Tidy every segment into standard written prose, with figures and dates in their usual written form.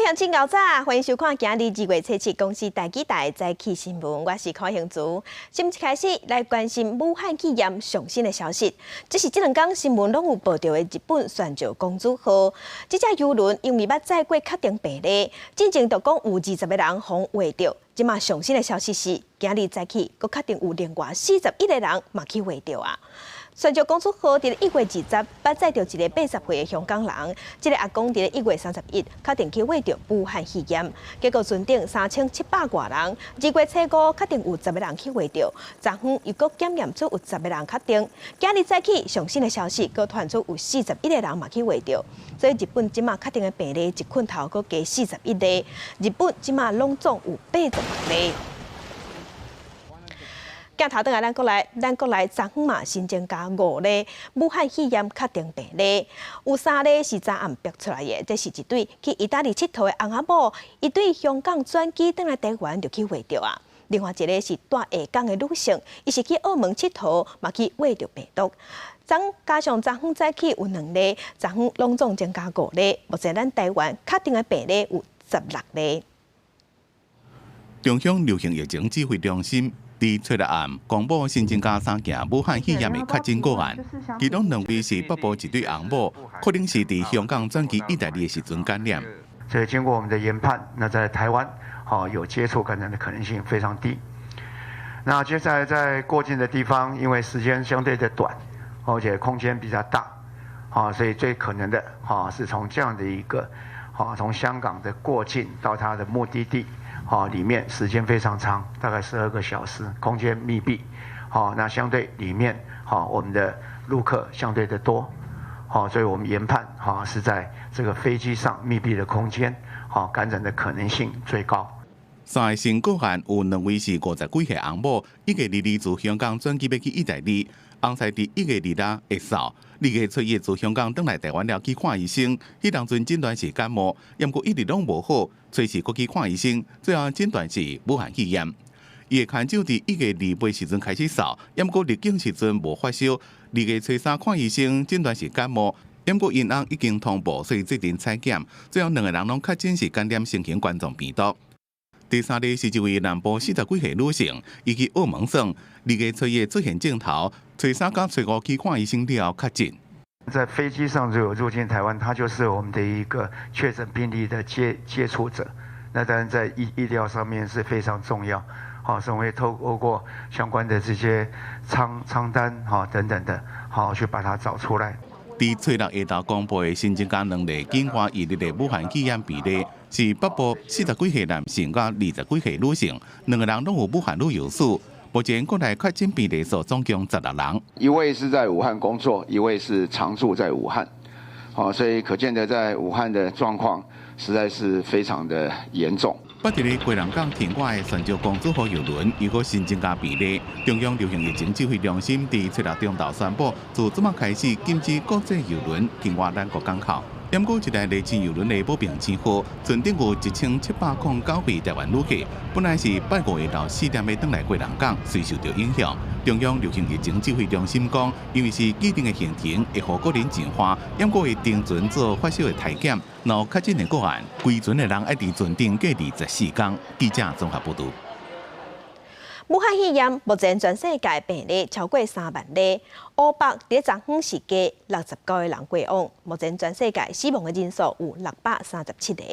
鄉親𠢕早，歡迎收看今日2月初7公視台語台早起新聞，我是柯興珠。新聞一開始來關心武漢肺炎上新的消息，這是這兩工新聞攏有報導的日本船上公主號，這隻郵輪因為捌載過確診病例，進前就講有20個人予穢著。這馬上新的消息是，今日早起閣確定有另外41個人嘛去穢著啊。船上公主號佇1月20捌載著一個80歲的香港人，這个阿公佇1月31確定去穢著武漢肺炎，結果船頂3700外人，2月初5確定有10個人去穢著，昨昏又閣檢驗出有十個人確定。今日早起上新的消息，閣傳出有41個人嘛去穢著，所以日本這馬確定的病例一困頭閣加41例，日本這馬攏總有86例。鏡頭轉來咱國內，咱國內昨昏嘛新增加五例武漢肺炎確定病例，有三例是昨暗爆出來的，這是一對去意大利𨑨迌的翁仔某，伊對香港轉機轉來台灣就去穢著啊。另外一个是蹛下港的女性，伊是去澳門𨑨迌，嘛去穢著病毒。昨加上昨昏早起有兩例，昨昏攏總增加五例，目前咱台灣確定的病例有16例。中央流行疫情指揮中心佇初六暗公布新增加三件武漢肺炎的確診個案，其中兩位是北部一對翁某，可能是佇香港轉機意大利的時陣感染。所以經過我們的研判，那在台灣，有接觸感染的可能性非常低。那接下來在過境的地方，因為時間相對的短，而且空間比較大，所以最可能的，是從這樣的一個，從香港的過境到它的目的地。裡面時間非常長，大概12個小時，空間密閉，那相對裡面，我們的陸客相對的多，所以我們研判，是在這個飛機上密閉的空間，感染的可能性最高。三个新個案有兩位是50幾歲翁某，1月22自香港轉機欲去意大利，翁婿佇1月26會嗽，2月初一自香港轉來台灣了去看醫生，彼當陣診斷是感冒，毋過一直攏無好，初四閣去看醫生，最後診斷是武漢肺炎。伊的牽手佇1月28時陣開始嗽，毋過入境時陣無發燒，2月初3看醫生，診斷是感冒。毋過𪜶翁已經通報，所以做陣採檢，最後兩个人攏確診是感染新型冠狀病毒。第三例是一位南部40幾歲女性，伊去澳門耍，2月初一出現症頭，初三佮初五去看醫生了後確診。在飛機上就有入境台灣，他就是我們的一個確診病例的接觸者。那當然在醫療上面是非常重要，好，所以我們會透過相關的這些艙單哈等等的，好去把它找出來。佇初六下晝公布的新增加兩例境外移入的武漢肺炎病例，是北部40幾歲男性佮20幾歲女性，兩个人攏有武漢旅遊史。目前國內確診病例數總共16人。一位是在武漢工作，一位是常住在武漢，好，所以可見得在武漢的狀況實在是非常的嚴重。泊佇咧基隆港停靠的船上公主號郵輪又閣新增加病例，中央流行疫情指揮中心佇初六中晝宣布，自這馬開始禁止國際郵輪停靠咱國港口。毋過這台麗清郵輪的保平星號，船頂有1709位台灣旅客，本來是拜五下晝4點欲轉來基隆港，遂受著影響。中央流行疫情指揮中心講，因為是既定的行程，會予個人淨化，毋過會登船做發燒的篩檢，若有確診的個案，規船的人愛佇船頂隔離14天。記者綜合報導。武漢肺炎目前全世界病例超過3萬例，湖北佇昨昏是加69個人過往，目前全世界死亡的人數有637個，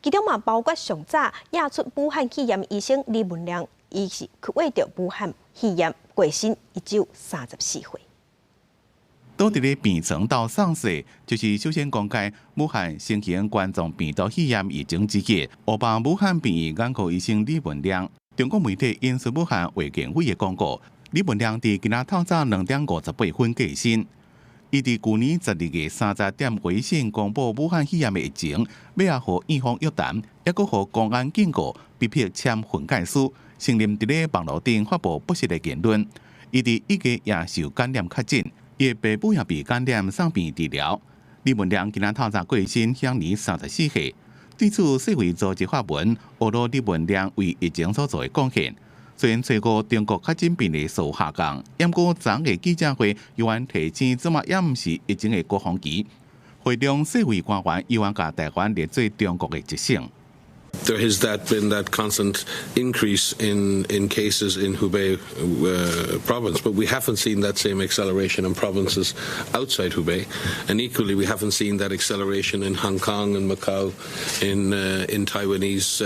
其中嘛包括上早驗出武漢肺炎醫生李文亮，伊是去穢著武漢肺炎過身，伊只有34歲。倒佇咧病床鬥送死，就是首先公開武漢新型冠狀病毒肺炎疫情之一，湖北武漢病院眼科醫生李文亮。中國媒體引述武漢衛健委的公告，李文亮佇今仔透早2點58分過身。伊佇舊年12月30點微信公布武漢肺炎的疫情，尾仔予院方約談，抑閣予公安警告，被迫簽訓誡書，承認佇咧網路頂發布不實的言論。伊佇1月也受感染確診，伊的爸母也被感染送院治療。李文亮今仔透早過身，享年34歲。對此，世衛組織發文，呵咾李文亮為疫情所做的貢獻。雖然初五中國確診病例數下降，毋過昨昏記者會猶原提醒，這馬猶毋是疫情的高峰期。會中世衛官員猶原共台灣列做中國的一省。There has that been that constant increase in cases in Hubei province, but we haven't seen that same acceleration in provinces outside Hubei, and equally we haven't seen that acceleration in Hong Kong and Macau, in Taiwanese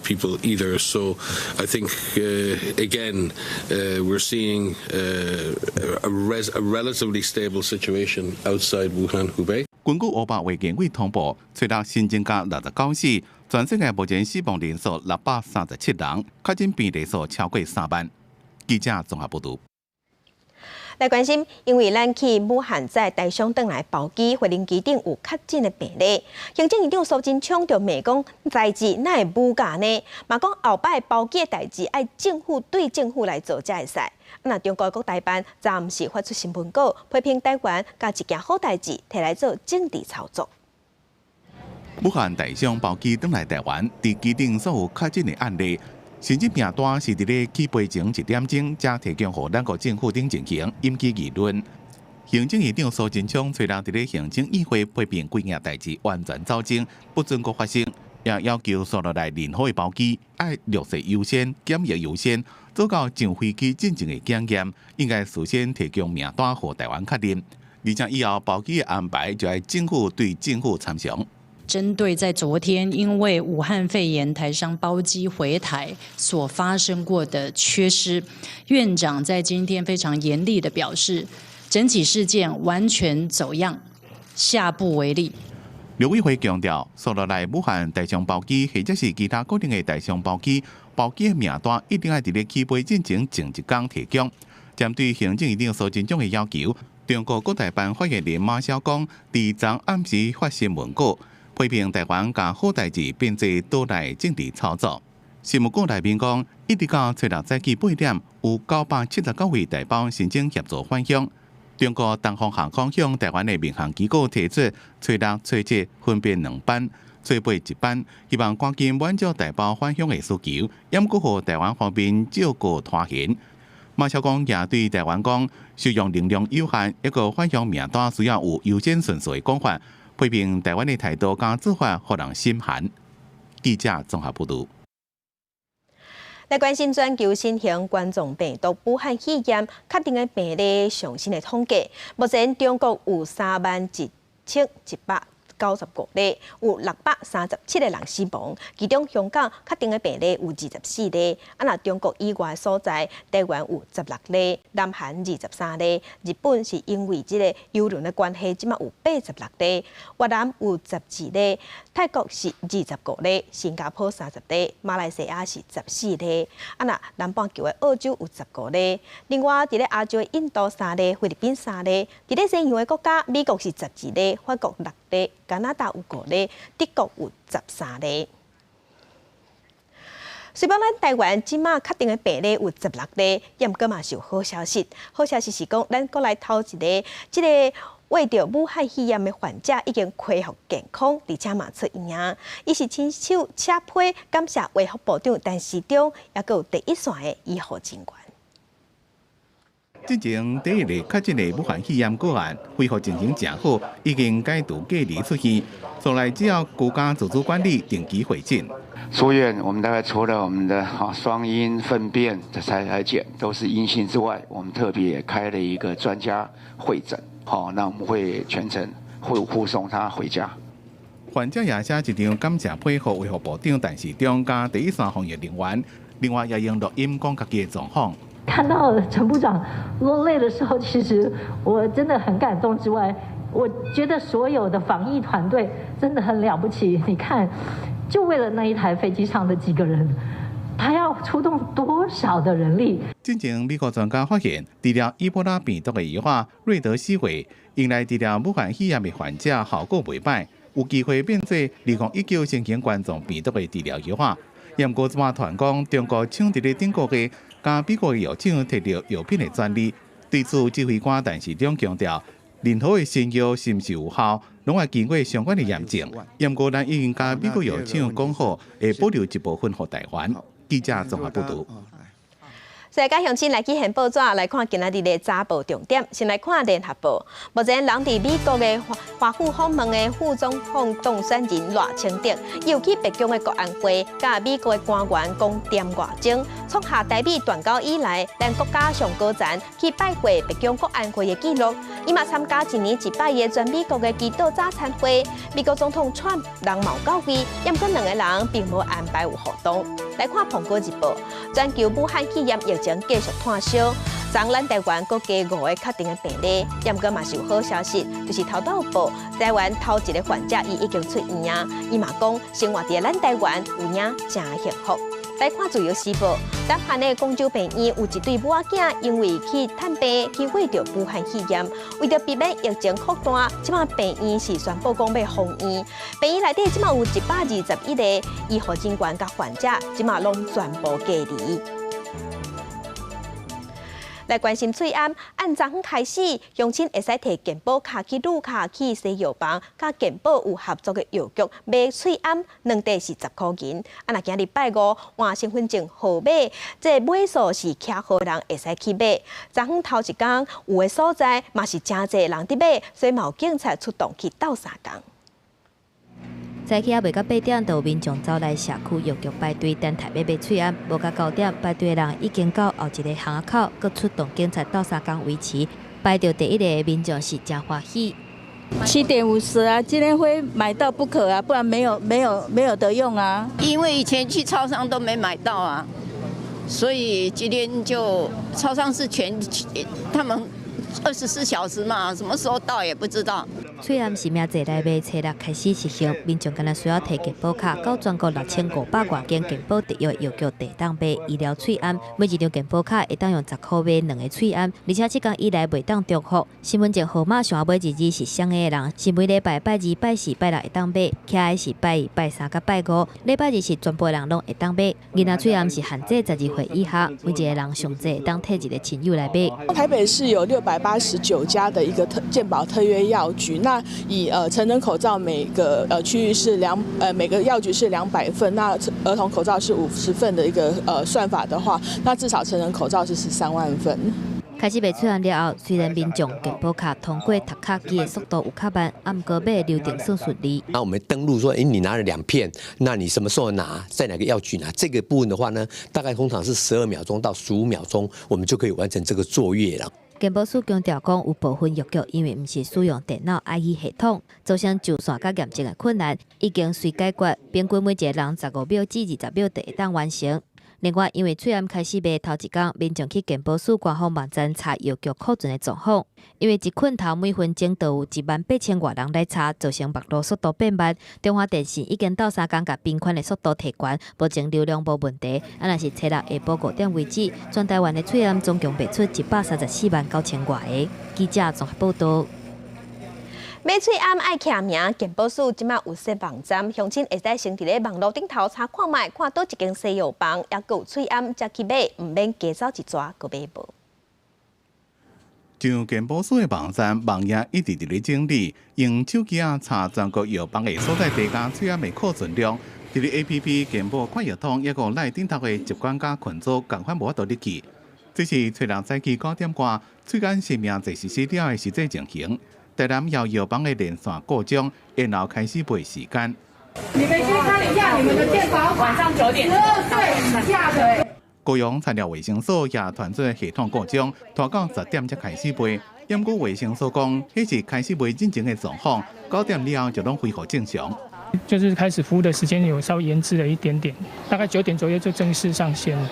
people either. So I think again we're seeing a relatively stable situation outside Wuhan, Hubei. 根據湖北衛健委通報，初六新增加69死，全世界目前死亡人數637人，確診病例數超過3萬。記者綜合報導。來關心，因為咱去武漢載台商轉來包機，花蓮機頂有確診的病例。行政院長蘇貞昌就罵講，代誌哪會武假呢？嘛講後擺包機的代誌愛政府對政府來做才會使。若中國國台辦暫時發出新聞稿，批評台灣共一件好代誌提來做政治操作。武漢台商包機轉來台灣，佇機頂所有確診的案例，甚至名單是佇咧起飛前一點鐘才提供予咱國政府頂進行，引起議論。行政院長蘇貞昌初六佇咧行政院會批評規件代誌完全走鐘，不准閣發生，也要求紲落來任何的包機愛綠色優先、檢疫優先，做到上飛機進前的檢驗，應該事先提供名單予台灣確認，而且以後包機的安排就愛政府對政府參詳。針對在昨天因為武漢肺炎台商包機回台所發生過的缺失，院長在今天非常嚴厲的表示，整起事件完全走樣，下不為例。陸委會強調，紲落來武漢台商包機或者是其他國定的台商包機，包機的名單一定愛佇咧起飛進前前一工提供。針對行政院長蘇貞昌的要求，中國國台辦發言人馬曉光佇昨暗時發新聞稿，批評台灣共好代誌變做島內政治操作。新聞稿內面講，一直到初六早起8點，有979位台胞申請協助返鄉。中國東方航空向台灣的民航機構提出，初六、初七分別兩班，初八一班，希望趕緊滿足台胞返鄉的需求，猶閣予台灣方面照顧拖延。馬曉光也對台灣講，收容能量有限，一個返鄉名單需要有優先順序的講法，批評台灣的態度佮做法，予人心寒。記者綜合報導。來關心全球新型冠狀病毒武漢肺炎確診的病例上新的統計，目前中國有31,195例，有637個人死亡。其中香港確診的病例有24例，啊若中國以外所在，台灣有16例，南韓23例，日本是因為這個郵輪的關係，這馬有86例，越南有12例，泰國是25例，新加坡30例，馬來西亞是14例，啊若南半球的澳洲有15例，另外佇咧亞洲的印度三例，菲律賓三例，佇咧西洋的國家，美國是12例，法國6例，加拿大有5例，德國有13例。雖然咱台灣這馬確診的病例有16例，毋過嘛是有好消息。好消息是講，咱國內頭一个，這個罹著武漢肺炎的患者已經恢復健康，而且嘛出院。伊是親手扯批感謝衛福部長陳時中，抑閣有第一線的醫護人員。之前第一例確診的武漢肺炎個案恢復情形誠好，已經解除隔離出院。紲來只要居家自主管理，定期回診。出院，我們大概除了我們的雙陰糞便的篩檢都是陰性之外，我們特別也開了一個專家會診，好，那我們會全程會護送他回家。患者也寫一張感謝批予衛福部長陳時中佮第一線防疫人員，另外也用錄音講家己的狀況。看到陳部長落淚的時候，其實我真的很感動。之外，我覺得所有的防疫團隊真的很了不起。你看，就為了那一台飛機上的幾個人，他要出動多少的人力？之前美國專家發現，治療伊波拉病毒的藥物瑞德西韋，用來治療武漢肺炎的患者效果袂䆀，有機會變做2019新型冠狀病毒的治療藥物。毋過這馬傳講，中國搶佇咧頂個月，佮美國藥廠提著藥品的專利。對此，指揮官陳時中強調，任何的新藥是毋是有效，攏愛經過相關的驗證。毋過，咱已經佮美國藥廠講好，會保留一部分予台灣。記者綜合報導。所世界鄉親來去現報紙來看今仔日的早報重點，先來看聯合報。目前人佇美國的華府訪問的副總統當選人賴清德，又去白宮的國安會，佮美國的官員講點外鐘，創下台美斷交以來，咱國家上高層去拜會白宮國安會的紀錄。伊嘛參加一年一擺的全美國的祈禱早餐會。美國總統川普人嘛有到位，毋過兩個人並無安排有互動。來看《蘋果日報》，全球武漢肺炎疫情繼續湠燒，昨咱台灣閣加五个確定的病例，毋過嘛是有好消息，就是頭拄有報台灣頭一个患者伊已經出院啊，伊嘛講生活佇咱台灣有影誠幸福。來看自由時報，南韓的光州病院有一對母仔囝，因為去探病去染著武漢肺炎，為著避免疫情擴大，這擺病院是宣布講欲封院。病院內底這擺有121個醫護人員佮患者，這擺攏全部隔離。來關心喙罨，按昨昏開始，鄉親會使提健保卡去魯卡去西藥房，佮健保有合作的藥局買喙罨，兩塊是10箍銀。啊，若今日拜五換身份證號碼，這尾數是卡號人會使去買。昨昏頭一工有的所在嘛是誠濟人佇買，所以嘛有警察出動去鬥相共。早起猶未到8點，就有民眾走來社區藥局排隊等待欲買喙罨。無到9點，排隊的人已經到後一个巷仔口，閣出動警察鬥相共維持。排著第一个的民眾是誠歡喜。 7點50啊，今天非買到不可啊，不然沒有沒有沒有得用啊。因為以前去超商都沒買到啊，所以今天就超商是全他們24小時嘛，什麼時候到也不知道。喙罨實名制來買，初六開始實行，民眾敢若需要提健保卡到全國6500外間健保特約藥局會當買醫療喙罨，每一張健保卡會當用10箍買兩个喙罨，而且這工以來袂當重複。身份證號碼上後尾二字是雙个的人，是每禮拜拜二、拜四、拜六會當買，其他是拜一、拜三佮拜五。禮拜日是全部人攏會當買。囡仔喙罨是限制12歲以下，每一个人上濟會當提一个親友來買。台北市有689家的一個特健保特約藥局，那以成人口罩每個區域是每個藥局是200份，那兒童口罩是50份的一個算法的話，那至少成人口罩是13萬份。開始賣喙罨了後，雖然民眾健保卡通過讀卡機的速度有較慢，啊，毋過買流程算順利。那我們登錄說，欸，你拿了兩片，那你什麼時候拿，在哪個藥局拿？這個部分的話呢，大概通常是12秒鐘到15秒鐘，我們就可以完成這個作業了。健保署強調講，有部分藥局因為毋是使用電腦 IE 系統，造成上線佮驗證的困難，已經隨解決，平均每一個人15秒至20秒就會當完成。另外，因為喙罨開始賣頭一工，民眾去健保署官方網站查藥局庫存的狀況，因為一困頭每分鐘都有1萬8千外人來查，造成網路速度變慢。中華電信已經鬥相共共頻寬的速度提懸，目前流量無問題。啊，若是初六下晡5點為止，全台灣的喙罨總共賣出134萬9千外个。記者綜合報道。買喙罨愛簽名，健保署這擺有設網站，鄉親會使先佇咧網路頂頭查看覓，看佗一間西藥房猶閣有喙罨，才去買，毋免加走一逝閣買無。上健保署的網站網頁一直佇咧整理，用手機仔查全國藥房的所在地佮喙罨的庫存量，佇咧 APP 健保快藥通抑閣 LINE 頂頭的習慣佮群組仝款無法度入去。這是初六早起9點外，喙罨實名制實施了的實際情形。台南藥藥房的連線故障，延後開始賣時間。你們先看一下你們的健保，晚上9點，12歲以下的。高雄田寮衛生所也傳出系統故障，拖到10點才開始賣。毋過衛生所講，彼是開始賣進前的狀況，9點了後就攏恢復正常。就是開始服務的時間有稍微延遲了一點點，大概9點左右就正式上線了。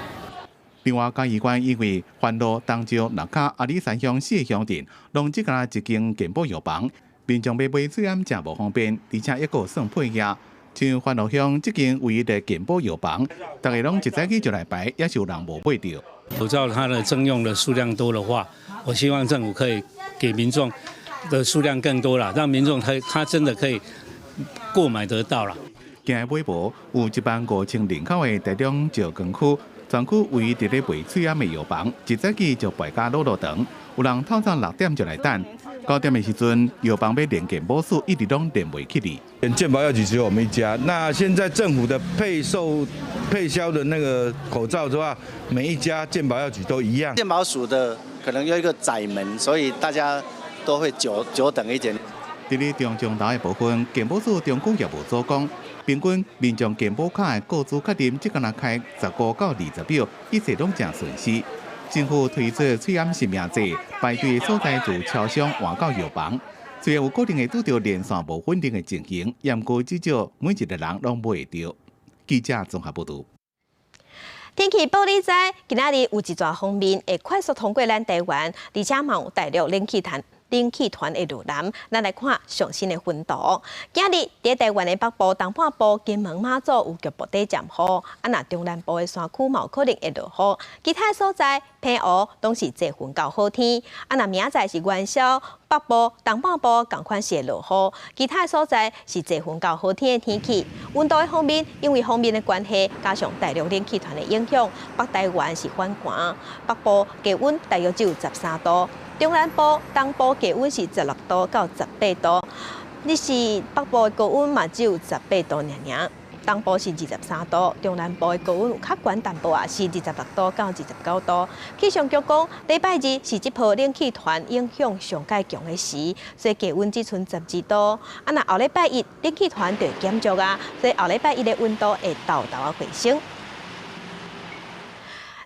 另外，嘉義縣因為番路、東石、蚋卡、阿里山鄉四個鄉鎮，攏只干焦一間健保藥房，民眾欲買喙罨誠無方便，而且猶閣有算配額。像番路鄉這間唯一的健保藥房，逐家攏一早起就來排，也是有人無買著。口罩它的徵用的數量多的話，我希望政府可以給民眾的數量更多啦，讓民眾他真的可以購買得到啦。今日買無有1萬5千人口的台中石岡區，全區唯一佇咧賣喙罨的藥房，一早起就排甲落落長，有人透早6點就來等。9點的時陣，藥房欲連健保署一直攏連袂起來。健保藥局只有我們一家。那現在政府的配售、配銷的那個口罩的話，每一家健保藥局都一樣。健保署的可能有一個窄門，所以大家都會久久等一點。佇咧中將樓的部分，健保署中區業務組講，平均民眾健保卡的個資確認，才干焦開15到20秒，一切攏誠順時。政府推出喙罨實名制，排隊的所在自超商換到藥房。雖然有可能會拄著連線無穩定的情形，毋過至少每一個人攏買會著。記者綜合報導。天氣報你知，今仔日有一逝鋒面會快速通過咱台灣，而且嘛有大陸冷氣團會入南，咱來看上新的溫度。今日佇台灣的北部、東半部、金門、馬祖有局部短暫雨，啊，若中南部的山區嘛有可能會落雨。其他所在澎湖攏是濟雲到好天，啊，若明仔載是元宵，北部、東半部仝款是會落雨，其他所在是濟雲到好天的天氣。溫度的方面，因為鋒面的關係，加上大陸冷氣團的影響，北台灣是反寒，北部低溫大約只有13度。中南部、東部低溫是16度到18度，你是北部的高溫嘛只有18度爾爾，東部是23度，中南部的高溫有較懸淡薄仔，是26度到29度。氣象局講，禮拜二是這波冷氣團影響上蓋強的時，所以低溫只賰12度。啊，若後禮拜一冷氣團就會減弱啊，所以後禮拜一的溫度會沓沓仔回升。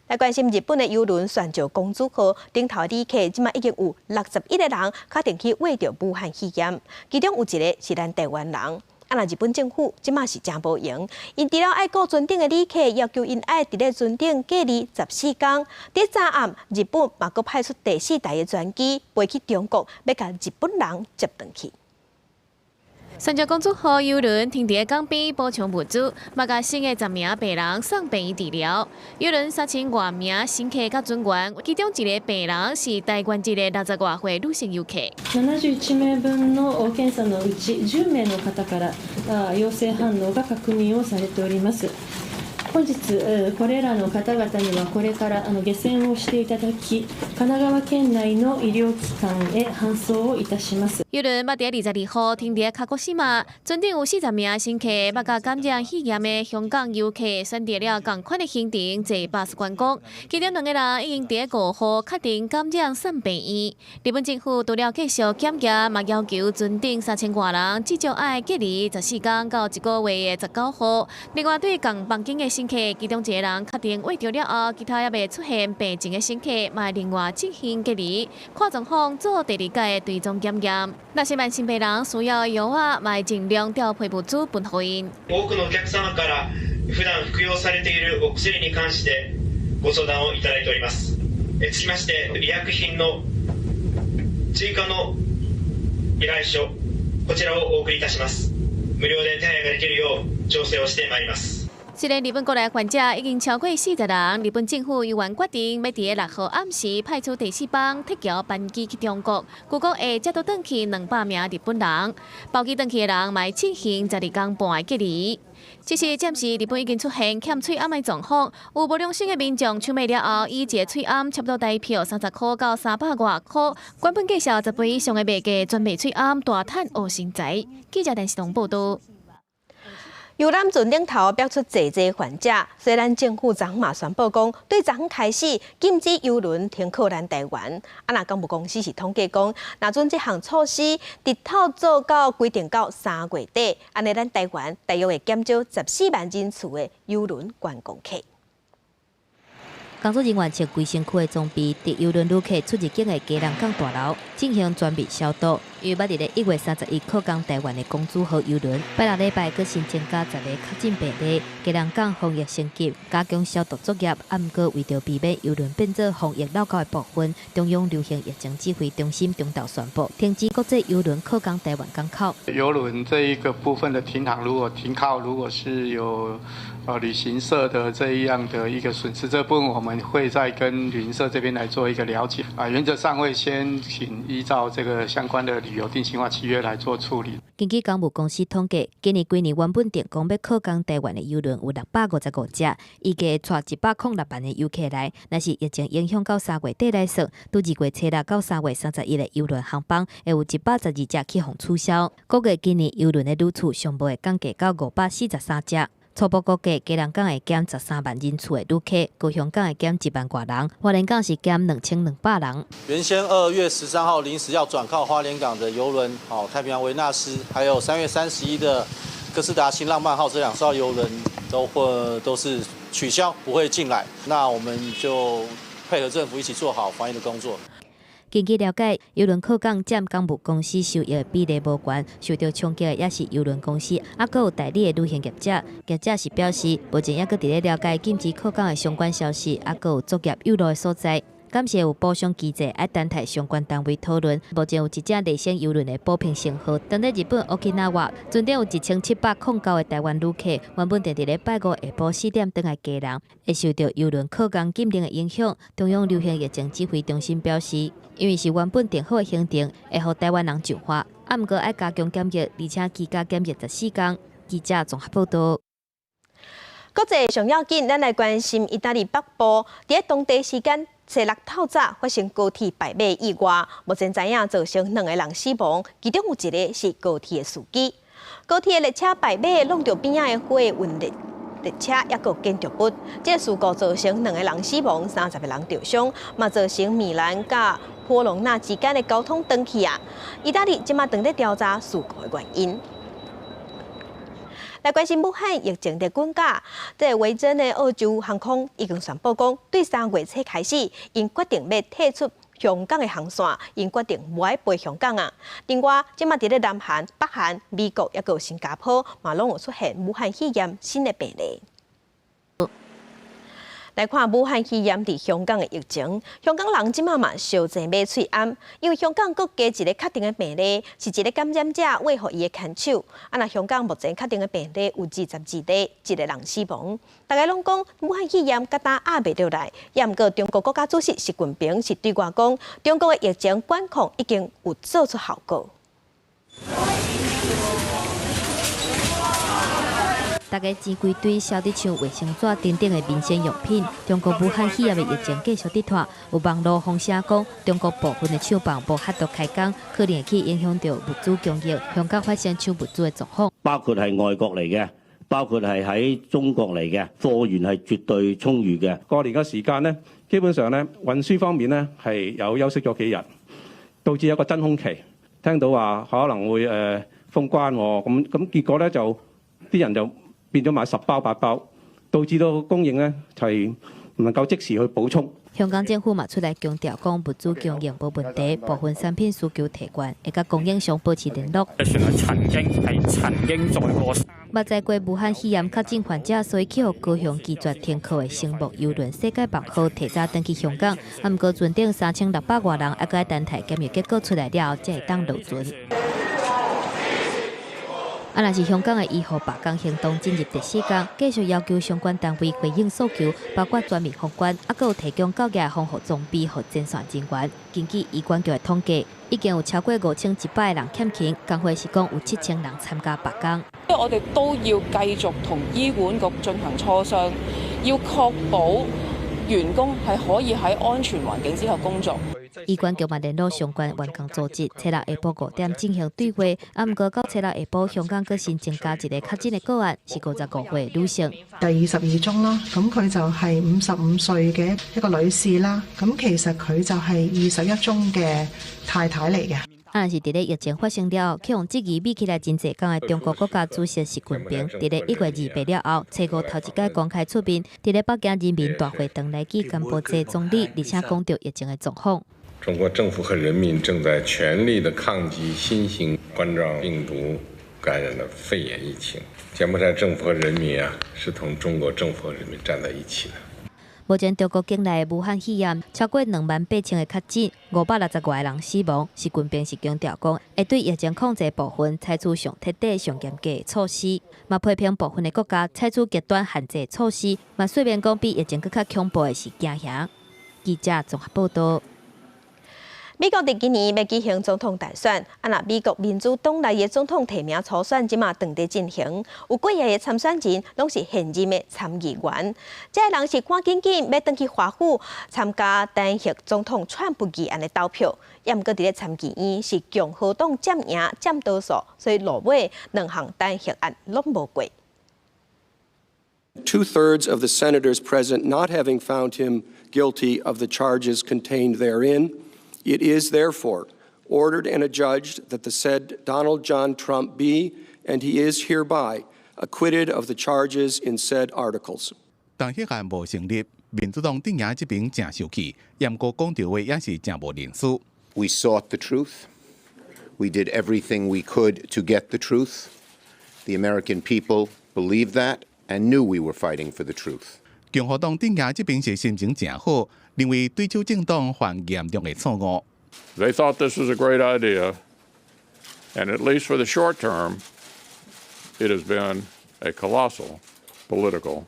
來關心日本的郵輪船上公主號頂頭旅客，這馬已經有61個人確定去秽著武漢肺炎，其中有一个是咱台灣人。啊，若日本政府這馬是誠無閒，𪜶除了愛顧船頂的旅客，要求𪜶愛佇咧船頂隔離14天。佇昨暗，日本嘛閣派出第四台的專機飛去中國，欲共日本人接轉去。船上公主號郵輪停佇港邊補充物資，嘛共新的10名病人送病院治療。郵輪3000外名乘客佮船員，其中一个病人是台灣籍的60外歲女性遊客。 71名分の検査のうち10名の方から陽性反応が確認をされております。本日これらの方々にはこれから下船をしていただき、神奈川県内の医療機関へ搬送をいたします。郵輪捌佇22號停佇鹿児島，船頂有40名乘客，嘛共感染肺炎的香港遊客選擇了仝款的行程坐巴士觀光，其中兩个人已經佇5號確定感染送病院。日本政府除了繼續檢驗，嘛要求船頂3000外人至少愛隔離14天到這个月的19號。另外，對仝房間的乘客，其中一个人確定秽著了後，其他猶未出現病徵的乘客，嘛另外進行隔離，看狀況做第二擺的追蹤檢驗。若是慢性病人需要藥仔，嘛會盡量調配物資分予𪜶。多くのお客様から普段服用されているお薬に関してご相談をいただいております。つきまして医薬品の追加の依頼書、こちらをお送りいたします。無料で手配ができるよう調整をしてまいります。雖然日本國內患者已經超過40人，日本政府猶原決定欲佇6號暗時派出第四班特調班機去中國，估計會接倒轉去200名日本人，包機轉去的人嘛愛進行12天半的隔離。只是暫時日本已經出現欠喙罨的狀況，有無良心的民眾搶買了後，以一个喙罨差不多台票30塊到300外塊，原本介紹10倍以上的賣價專賣喙罨，大趁烏心財。記者電視台報道。遊覽船頂頭爆出濟濟患者，雖然政府昨昏嘛宣布講，對昨昏開始禁止郵輪停靠咱台灣。啊，若港務公司是統計講，若準這項措施直透做到規定到3月底，按呢咱台灣大約會減少14萬人次的郵輪觀光客。工作人員穿規身軀的裝備，佇郵輪旅客出入境的基隆港大樓進行全面消毒。因為捌佇咧1月31靠港台灣的公主號郵輪，拜六禮拜閣新增加10个確診病例，基隆港防疫升級，加強消毒作業。啊，毋過為著避免郵輪變做防疫漏口的部分，中央流行疫情指揮中心中晝宣布停止國際郵輪靠港台灣港口。郵輪這一個部分的停航，如果停靠，如果是有旅行社的這樣的一個損失，這部分我們會再跟旅行社這邊來做一個了解。啊，原則上會先請依照這個相關的旅旅遊定型化契約來做處理。根據港務公司統計，今年規年原本定講欲靠港台灣的郵輪有655隻，預計帶106萬的遊客來。若是疫情影響到3月底來算，對2月初6到3月31的郵輪航班，會有112隻去予取消。估計今年郵輪的旅次上無會降低到543隻。初步估計，基隆港會減13萬人次的旅客，高雄港會減1萬外人，花蓮港是減2200人。原先2月13號臨時要轉靠花蓮港的郵輪，哦太平洋維納斯，還有3月31的哥斯達新浪漫號這兩艘郵輪都會都是取消，不會進來。那我們就配合政府一起做好防疫的工作。根據了解，郵輪靠港佔港務公司收益的比例無懸，受到衝擊的也是郵輪公司，猶閣有代理的旅行業者。業者是表示，目前猶閣佇咧了解禁止靠港的相關消息，猶閣有作業有路的所在。感謝有補償機制，愛等待相關單位討論。目前有一隻麗星郵輪的寶瓶星號，當佇日本 Okinawa，船頂有1709個台灣旅客，原本定佇咧拜五下晡4點轉來基隆，會受著郵輪靠港禁令的影響。中央流行疫情指揮中心表示，因為是原本定好的行程，會予台灣人就範，啊，毋過愛加強檢疫，而且居家檢疫14天。記者綜合報道。國際上要緊，咱來關心意大利北部，佇當地時間初六透早發生高鐵敗馬意外，目前知影造成兩個人死亡，其中有一個是高鐵的司機。高鐵的列車敗馬挵著邊仔的貨運列車，抑閣建築物，這個事故造成兩個人死亡，30個人著傷，嘛造成米蘭佮波隆納之間的交通斷去啊！意大利這馬正咧調查事故的原因。來關心武漢疫情的滾價，這個維珍的澳洲航空已經宣布講，對3月初開始，𪜶決定欲退出香港的航線，𪜶決定無愛飛香港啊。另外，這馬佇咧南韓、北韓、美國抑閣新加坡，嘛攏有出現武漢肺炎新的病例。來看武漢肺炎佇香港的疫情，香港人這馬嘛相爭買喙罨，因為香港閣加一个確定的病例，是一个感染者餵予伊的牽手。啊，若香港目前確定的病例有22例，一个人死亡。大家攏講武漢肺炎佮今壓袂落來，也毋過中國國家主席習近平是對外講，中國的疫情管控已經有做出效果。大家錢規堆燒得像衛生紙等等的民生用品。中國武漢肺炎的疫情繼續佇拖，有網路風聲講，中國部分的廠房無法度開工，可能會去影響著物資供應。香港發生搶物資的狀況，包括係外國嚟嘅，包括係喺中國嚟嘅，貨源係絕對充裕嘅。過年嘅時間呢，基本上呢運輸方面呢係有休息咗幾日，導致一個真空期。聽到話可能會封關喎，咁結果呢就啲人就變咗買10包8包，導致到供應呢係唔能夠即時去補充。香港政府嘛出來強調講，物資供應無問題，部分產品需求提懸，會佮供應商保持聯絡。曾經載過。捌載過武漢肺炎確診患者，所以去予高雄拒絕停靠的星目郵輪世界夢號提早轉去香港，啊，毋過船頂3600外人，猶閣愛等待檢疫結果出來了後，才會當落船。啊，若是香港的醫護罷工行動進入第四天，繼續要求相關單位回應訴求，包括全面封關，猶閣有提供夠額防護裝備予前線人員。根據醫管局的統計，已經有超過5100個人欠勤，工會是講有7000人參加罷工。我哋都要繼續同醫管局進行磋商，要確保員工係可以喺安全環境之下工作。醫管局嘛聯絡相關員工組織，初六下晡5點進行對話。啊，毋過到初六下晡，香港閣新增加一个確診的個案，是55歲女性。第22宗啦，咁佢就係55歲嘅一個女士啦。咁其實佢就係21宗嘅太太嚟嘅。啊，若是佇咧疫情發生了後，去予質疑眯起來真濟工的中國國家主席習近平，佇咧1月28了後，初五頭一擺公開出面，佇咧北京人民大會堂來見柬埔寨總理，而且講著疫情的狀況。中國政府和人民正在全力的抗擊新型冠狀病毒感染的肺炎疫情。柬埔寨政府和人民啊，是同中國政府和人民站在一起的。目前中國境內的武漢肺炎超過28000个確診，560外个人死亡。習近平是強調講，會對疫情控制部分採取上徹底、上嚴格的措施，嘛批評部分的國家採取極端限制措施，嘛說明講比疫情閣較恐怖的是驚嚇。記者綜合報道。美國佇今年欲舉行總統大選，啊若美國民主黨內的總統提名初選這馬正佇進行，有幾个參選人攏是現任的參議員，這个人是趕緊緊欲轉去華府參加彈劾總統川普議案的投票，也毋過佇咧參議院是共和黨佔贏佔多數，所以落尾兩項彈劾案攏無過。 Two thirds of the senators present not having found him guilty of the charges contained therein. It is therefore ordered and adjudged that the said Donald John Trump be, and he is hereby, acquitted of the charges in said articles. 彈劾案無成立，民主黨陣營這邊誠受氣，毋過講著話也是誠無認輸。 We sought the truth. We did everything we could to get the truth. The American people believed that and knew we were fighting for the truth. 共和黨陣營這邊是心情誠好，認為對手政黨犯嚴重的錯誤。 They thought this was a great idea, and at least for the short term, it has been a colossal political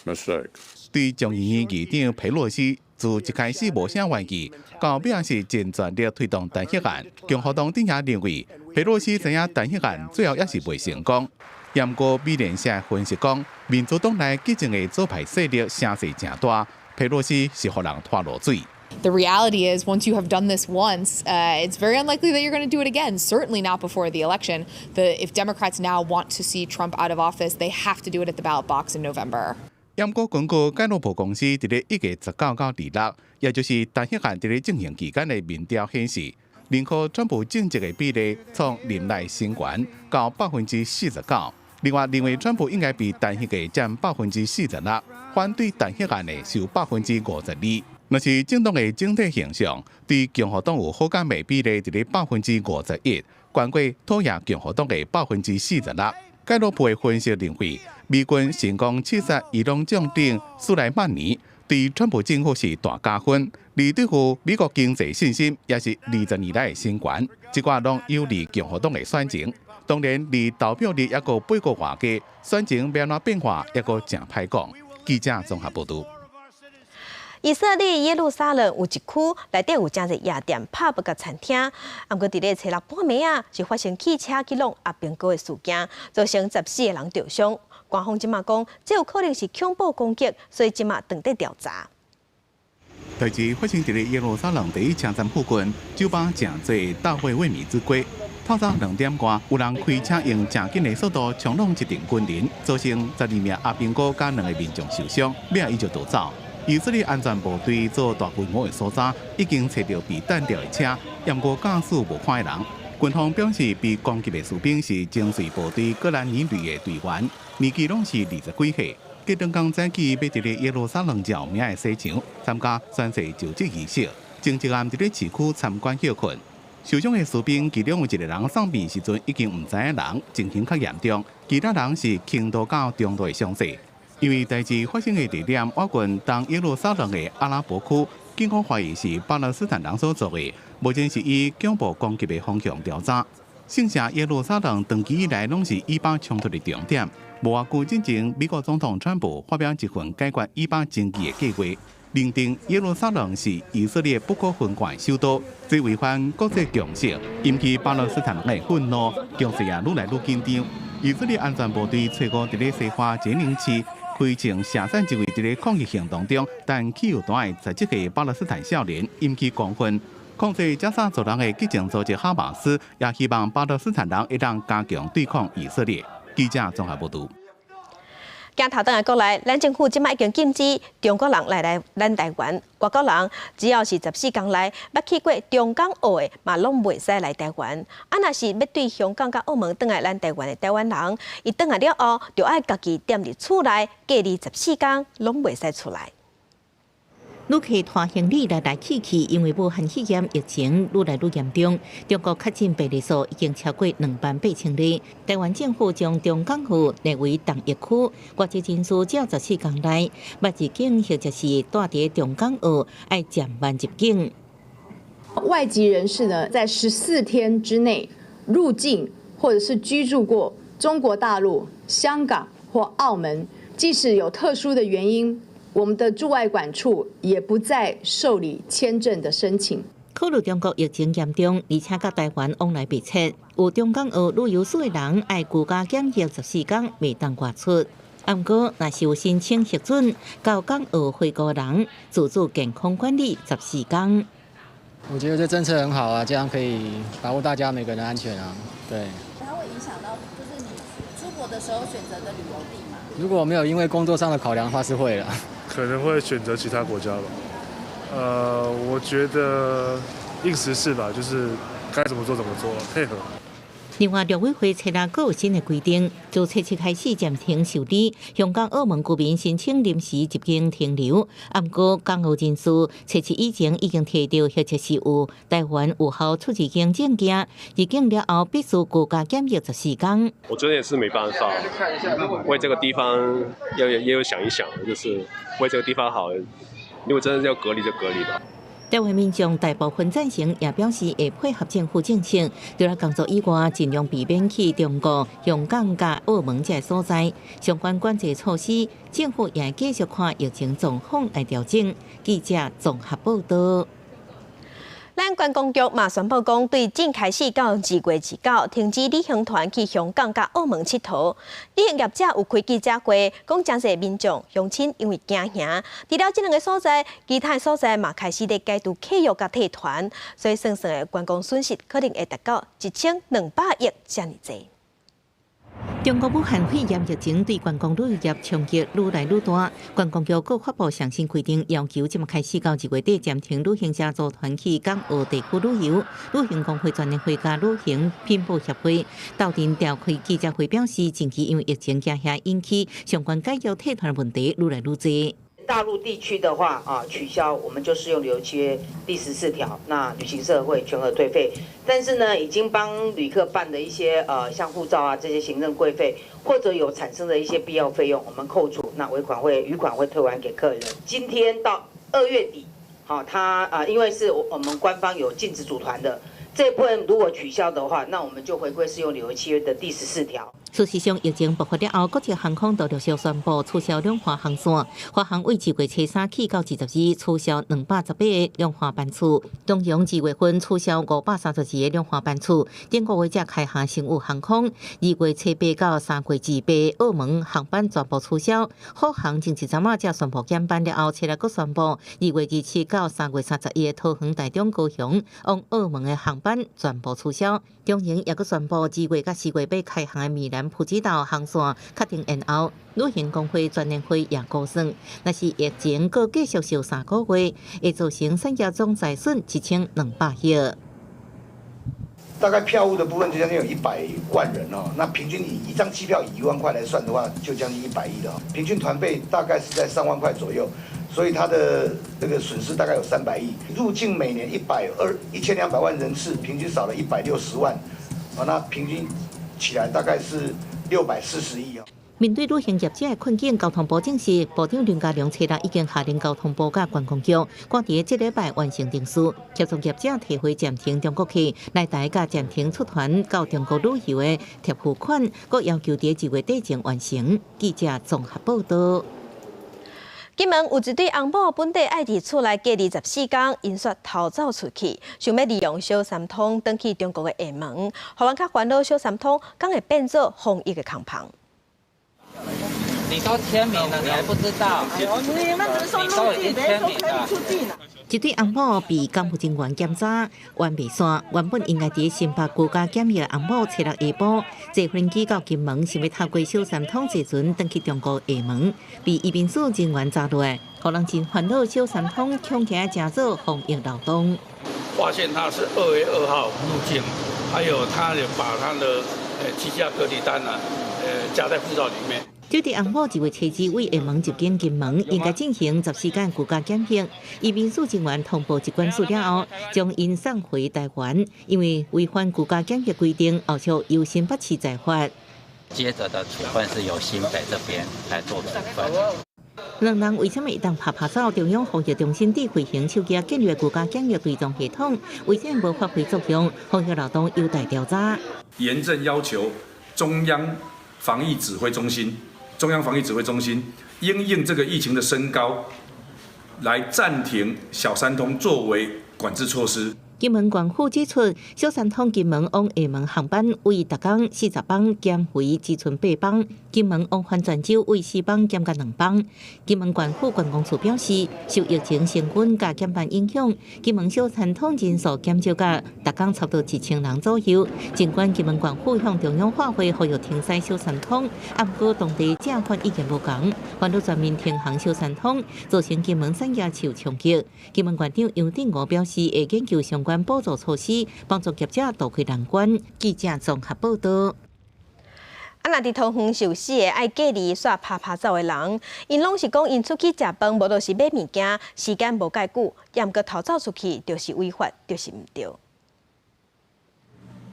mistake. 對眾議院議長佩洛西自一開始無啥願意，到尾仔是盡全力推動彈劾案。共和黨陣營認為，佩洛西知影彈劾案最後也是袂成功。毋過美聯社分析講，民主黨內激進的左派勢力聲勢誠大，佩洛西是予人拖落水。 The reality is, once you have done this once, it's very unlikely that you're going to do it again. Certainly not before the election. If Democrats now want to see Trump out of office, they have to do it at the ballot box in November. 毋過根據蓋洛普公司佇咧1月19到26，也就是彈劾案佇咧進行期間的民調顯示，認可川普政績的比例創任內新高到49%。另外，認為川普應該被彈劾的佔46%，反對彈劾案的是52%。若是政黨的整體形象對共和黨有好感的比例佇咧51%，懸過討厭共和黨的46%。蓋洛普的分析認為，美軍成功刺殺伊朗將領蘇萊曼尼，對川普政府是大加分，而對乎美國經濟信心也是20年來的新高，這寡攏有利共和黨的選情。當然，離投票日猶閣八個外多，選情欲按怎變化，猶閣誠歹講。記者綜合報導。以色列耶路撒冷有一區內底有誠濟夜店、pub佮餐廳，毋過佇咧初六半暝仔，是發生汽車去挵阿兵哥的事件，造成14個人著傷。官方這馬講，這有可能是恐怖攻擊，所以這馬正佇調查。代誌發生佇咧耶路撒冷第一車站附近，酒吧誠濟大衛衛米之街。透早2點外，有人開車用誠緊的速度衝挵一陣軍人，造成12名阿兵哥佮兩个民眾受傷，尾仔伊就逃走。以色列安全部隊做大規模的搜查，已經揣著被彈著的車，毋過駕駛無看的人。軍方表示，被攻擊的士兵是精銳部隊戈蘭尼旅的隊員，年紀攏是20幾歲。隔兩工早起，欲佇咧耶路撒冷著名的西牆參加宣誓就職儀式，前一暗佇咧市區參觀歇睏。受傷的士兵其中有一個人送院時陣已經毋知影人，情形較嚴重，其他人是輕度到中度的傷勢。因為代誌發生的地點倚近東耶路撒冷的阿拉伯區，警方懷疑是巴勒斯坦人所做的，目前是以恐怖攻擊的方向調查。聖城耶路撒冷長期以來攏是以巴衝突的重點。無偌久進前，美國總統川普發表一份解決以巴爭議的計劃，認定耶路撒冷是以色列不可分割的首都，這違反國際共識，引起巴勒斯坦人的憤怒，局勢也愈來愈緊張。以色列安全部隊初五佇咧西岸傑寧市開槍射死一位佇咧抗議行動中擲汽油彈的17歲巴勒斯坦少年，引起公憤。控制加沙走廊的激進組織哈馬斯也希望巴勒斯坦人會當加強對抗以色列。記者綜合報導。鏡頭轉來國內，咱政府這擺已經禁止中國人來咱台灣，外國人只要是14天內捌去過中港澳的，嘛攏袂使來台灣。啊，若是欲對香港佮澳門轉來咱台灣的台灣人，伊轉來了後，就愛家己踮佇厝內隔離十四工，攏袂使出來。旅客拖行李來來去去，因為武漢肺炎疫情愈來愈嚴重，中國確診病例數已經超過2萬8千例。台灣政府將中港澳列為重疫區，外籍人士只要14天內捌入境或者是蹛佇中港澳，愛暫慢入境。外籍人士呢，在14天之內入境或者是居住過中國大陸、香港或澳門，即使有特殊的原因，我們的駐外館處也不再受理簽證的申請。考慮中國疫情嚴重，而且佮台灣往來密切，有中港澳旅遊史的人愛居家檢疫14天，袂當外出。毋過，若是有申請核准到港澳回國的人，自主健康管理14天。我覺得這政策很好啊，這樣可以保護大家每個人的安全啊。對。它會影響到就是你出國的時候選擇的旅遊地嗎？如果沒有因為工作上的考量的話，是會的。可能會選擇其他國家吧。我覺得應時事吧，就是該怎麼做怎麼做，配合。另外，陸委會初六閣有新的規定，自初七開始暫停受理香港、澳門居民申請臨時入境停留。毋過，港澳人士初七以前已經提著或者是有台灣有效出入境證件，入境了後必須居家檢疫14天。我覺得也是沒辦法，為這個地方要也有想一想，就是為這個地方好。如果真的要隔離就隔離吧。台灣民眾大部分贊成，也表示會配合政府政策，除了工作以外，盡量避免去中國、香港佮澳門這所在。相關管制措施，政府也繼續看疫情狀況來調整。記者綜合報道。咱觀光局嘛宣布講，對今開始到2月29，停止旅行團去香港佮澳門𨑨迌。旅行業者有開記者會，講誠濟民眾鄉親因為驚嚇，除了這兩个所在，其他所在嘛開始咧解除契約佮退團，所以算算的觀光損失可能會達到1200億遮爾濟。中國武漢肺炎疫情對觀光旅遊業衝擊愈來愈大，觀光局閣發布上新規定，要求這馬開始到2月底暫停旅行社組團去港澳地區旅遊。旅行公會全聯會佮旅行品保協會鬥陣召開記者會，表示近期因為疫情驚嚇引起相關解約退團問題愈來愈濟。大陸地區的話啊，取消我們就適用旅遊契約第14條，那旅行社會全額退費。但是呢，已經幫旅客辦的一些像護照啊這些行政規費，或者有產生的一些必要費用，我們扣除，那尾款會餘款會退還給客人。今天到2月底，好，他啊，因為是我們官方有禁止組團的這部分，如果取消的話，那我們就回歸適用旅遊契約的第14條。事實上，疫情爆發了後，國際航空都陸續宣布取消兩岸航線。華航為2月初3起到22取消218個兩岸班次，東陽2月份取消532個兩岸班次。頂個月才開航星宇航空，2月初8到3月28澳門航班全部取消。虎航前一陣仔才宣布減班了後，初六閣宣布2月27到3月31的桃園、台中、高雄往澳門的航班全部取消。中榮也閣宣布2月佮4月欲開航的宜蘭普吉島航線確定延後。旅行公會全聯會也估算，若是疫情閣繼續燒3個月，會造成產業總財損1200億。大概票務的部分就將近有100萬人哦，那平均以一張機票以1萬塊來算的話，就將近100億了。平均團費大概是在3萬塊左右，所以它的這個損失大概有300億。入境每年1200萬人次，平均少了160萬，啊，那平均起來大概是640億哦。面對旅行業者的困境，交通部證實，部長林佳龍初六已經下令交通部佮觀光局，趕佇這禮拜完成程序，協助業者提回暫停中國客來台佮暫停出團到中國旅遊的貼付款，閣要求佇2月底前完成。記者綜合報道。金門有一對翁某本底愛佇厝內隔離14天，𪜶煞偷走出去，想欲利用小三通轉去中國的廈門，予人較煩惱小三通，敢會變做防疫的空棚。你都簽名了，你還不知道？你們只是說入境，沒說可以出境。這對翁某被監護人員檢查，冤未散。原本應該佇新北居家檢疫的翁某，初六下晡坐飛機到金門，想欲透過小三通坐船轉去中國廈門，被移民署人員查落來，予人真煩惱。小三通恐驚成做防疫漏洞。發現他是2月2號入境，還有他有把他的居家隔離單啊，夾在護照裡面。這對翁某2月初2為廈門入境金門，應該進行14天居家檢疫。移民署人員通報疾管署了後，將𪜶送回台灣，因為違反居家檢疫規定，後續由新北市裁罰。接著的處分是由新北這邊來做處分。兩人為啥物會當拍拍走？中央防疫中心智慧型手機建立居家檢疫追蹤系統，為啥無發揮作用？防疫漏洞有待調查。嚴正要求中央防疫指揮中心。中央防疫指揮中心因應這個疫情的升高，來暫停小三通作為管制措施。金門縣府指出，小三通金門往廈門航班為逐工40班減為只賰8班，金門往返泉州為4班減甲2班。金門縣府觀光處表示，受疫情升溫佮減班影響，金門小三通人數減少甲逐工差不多1000人左右。儘管金門縣府向中央發話呼籲停駛小三通，毋過當地正反意見無仝，反對全面停航小三通，造成金門產業受衝擊。金門縣長楊振武表示，會研究相關補助措施，幫助業者渡過難關。記者綜合報道。啊，若佇桃園受死的愛隔離煞趴趴走的人，𪜶攏是講𪜶出去食飯，無就是買物件，時間無蓋久，猶閣逃走出去，就是違法，就是毋對。